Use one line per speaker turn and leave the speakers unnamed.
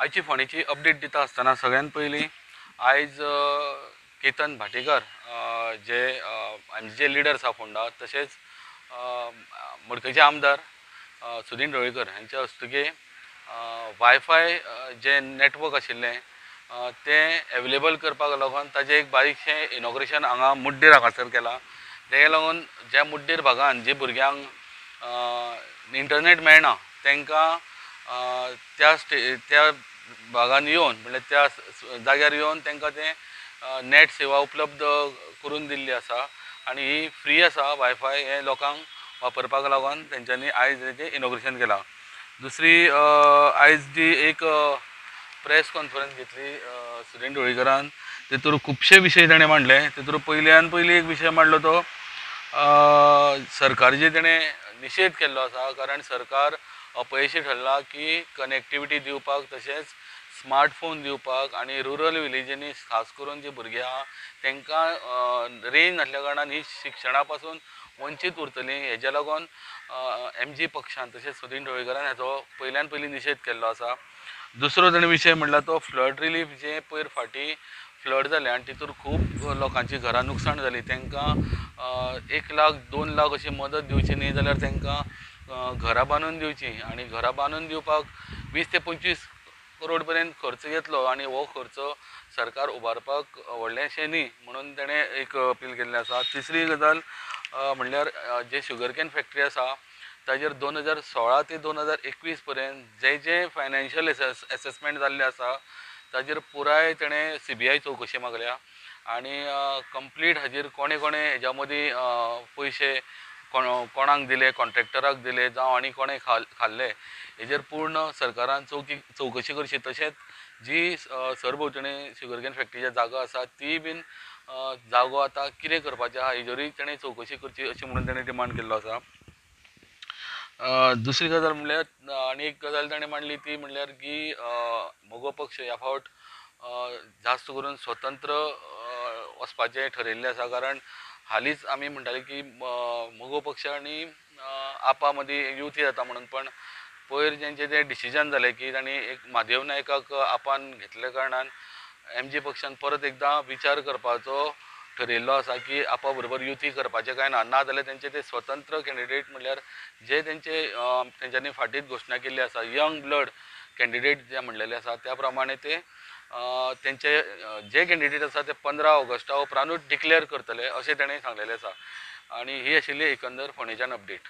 आयची फोंडेची अपडेट दिता आसतना सगळ्यात पयलीं आयज केतन भाटीकर जे आमचे लिडर आसा फोंडा, तशेंच मडकयचे आमदार सुदीन ढवळीकर हांच्या हस्तुकी वायफाय जे नेटवर्क आशिल्लें तें एवेलेबल करपाक लागून ताजें एक बारीकशें इनॉग्रेशन हांगा मुड्डेर हांगासर केलां. तेका लागून ज्या मुड्डेर भागान जे भुरग्यांक इंटरनेट मेळना तांकां त्या त्या भागान येवन म्हणल्यार त्या जाग्यार येवन तांकां तें नेट सेवा उपलब्ध करून दिल्ली आसा आनी ही फ्री आसा. वायफाय हें लोकांक वापरपाक लागून तेंच्यांनी आयज तेजें इनॉग्रेशन केलां. दुसरी आयज जी एक प्रेस कॉन्फरन्स घेतली सुदीन ढवळीकरान, तेतूर खुबशे विशय ताणें मांडले. तेतूर पयल्यान पयली एक विशय मांडलो तो सरकारचे तेणें निशेध केल्लो आसा, कारण सरकार अपयशी ठरला की कनेक्टिविटी दिवपाक तशेंच स्मार्टफोन दिवपाक आनी रुरल विलेजींनी खास करून जे भुरगीं आहा तांकां रेंज नासल्या कारणान ही शिक्षणा पासून वंचीत उरतलीं. हेज्या लागून एम जी पक्षान तशेंच सुदीन ढवळीकरान हेचो पयल्यान पयलीं निशेध केल्लो आसा. दुसरो ताणें विशय म्हणल्यार तो फ्लड रिलीफ, जें पयर फाटीं फ्लड जालें आनी तितूर खूब लोकांची घरां नुकसाण जाली, तांकां 1 लाख 2 लाख अशी मदत दिवची न्ही जाल्यार तांकां घरां बांदून दिवची आनी घरां बांदून दिवपाक 20 ते 25 करोड पर्यंत खर्च येतलो आनी हो खर्च सरकार उबारपाक व्हडलेंशें न्ही म्हणून ताणें एक अपील केल्लें आसा. तिसरी गजाल म्हणल्यार जे शुगर can factory आसा ताजेर 2016 ते 2021 पर्यंत जे जे फायनान्शियल एसेसमेंट जाल्लें आसा ताजेर पुराय ताणें CBI चवकशी मागल्या आनी कंप्लीट हाजेर कोणे कोणे हेज्या मदीं पयशे कोणाक दिले, कॉन्ट्रॅक्टराक दिले जावं आनी कोणे खाल्ले हेजेर पूर्ण सरकारान चवकशी करची. तशेंच जी सरभोंवतणी शुगर can फॅक्टरीच्या जागो आसा ती बीन जागो आतां कितें करपाचें आहा हेजेरूय ताणें चवकशी करची अशें म्हणून ताणें डिमांड केल्लो आसा. दुसरी गजाल म्हणल्यार आनी एक गजाल ताणें मांडली ती म्हणल्यार की मगो पक्ष ह्या फावट जास्त करून स्वतंत्र वचपाचें ठरयल्लें आसा, कारण हालींच आमी म्हणटाले की मगो पक्ष आनी आपा मदीं युती जाता म्हणून, पण पयर जेंचें तें डिसिजन जालें की तांणी एक म्हादेव नायकाक आपान घेतल्या कारणान एम जी पक्षान परत एकदां विचार करपाचो ठरयल्लो आसा की आपा बरोबर युती करपाचें काय ना, ना जाल्यार तेंचे ते स्वतंत्र कॅन्डिडेट म्हणल्यार जे तेंचे तेंच्यांनी फाटींच घोशणा केल्ली आसा यंग ब्लड कॅन्डिडेट जे म्हणलेले आसा त्या प्रमाणे ते तेंचे जे कॅन्डिडेट आसा ते 15 ऑगस्टा उपरांतूच डिक्लेअर करतले अशें ताणें सांगलेलें आसा. आनी ही आशिल्ली एकंदर फोंडेच्यान अपडेट.